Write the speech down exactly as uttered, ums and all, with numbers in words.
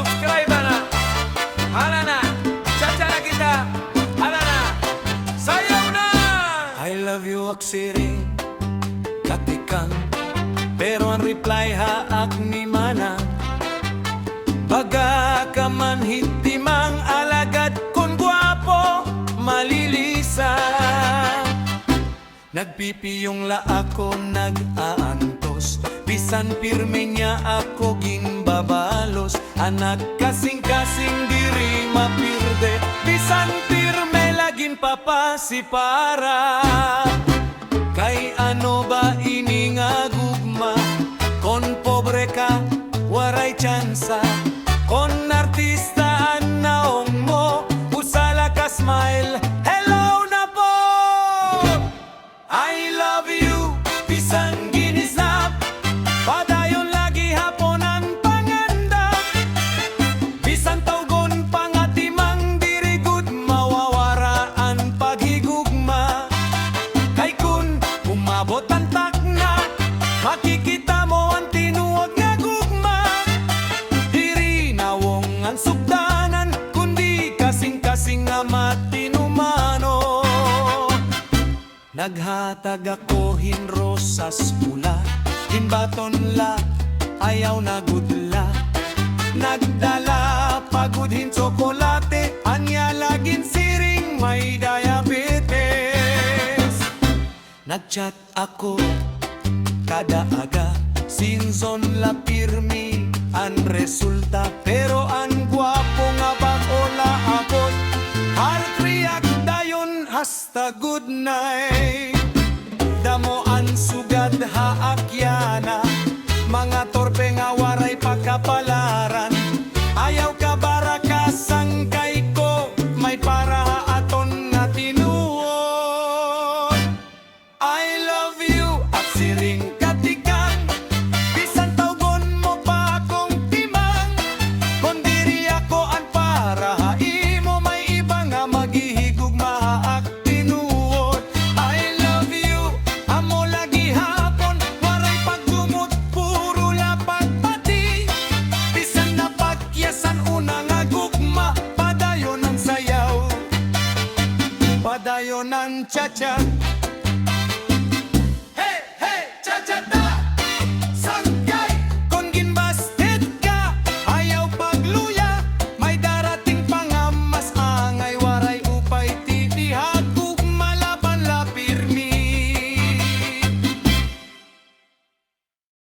Subscribe na. Hala na. Cha-cha na kita. Hala na. Sayaw na. I love you ak siring katikang, pero an reply ha akni mana. Baga ka man hit timang, alagad kon gwapo, malilisa. Nagpipiyong la ako, nag-aantos, bisan pirme niya ako ginbabalos. An nagkasingkasing diri mapirde, bisan pirme la ginpapasipara. Kay ano ba ini nga gugma? Kon pobre ka, waray tsansa. Kon artista an nawong mo, usa la ka smile, hello na po! I love you, bisan ginisnap, padayon la gihapon an pangandam. Bisan tawgon pa nga timang, diri gud mawawara an paghigugma. Kay kon umabot an takna, makikita mo an tinuod nga gugma. Diri nawong an sugdanan, kundi kasingkasing nga matinumanon. Naghatag ako hin rosas pula, ginbaton la, ayaw na gud la. Nagdala pa gud hin tsokolate, anya la ginsiring may diabetes. Nag-chat ako kada aga, sinson la pirmi an resulta, pero an gwapo nga bag-o la abot, heart react dayon, hasta good night. Damo an sugad ha ak yana, mga torpe nga waray pa kapal.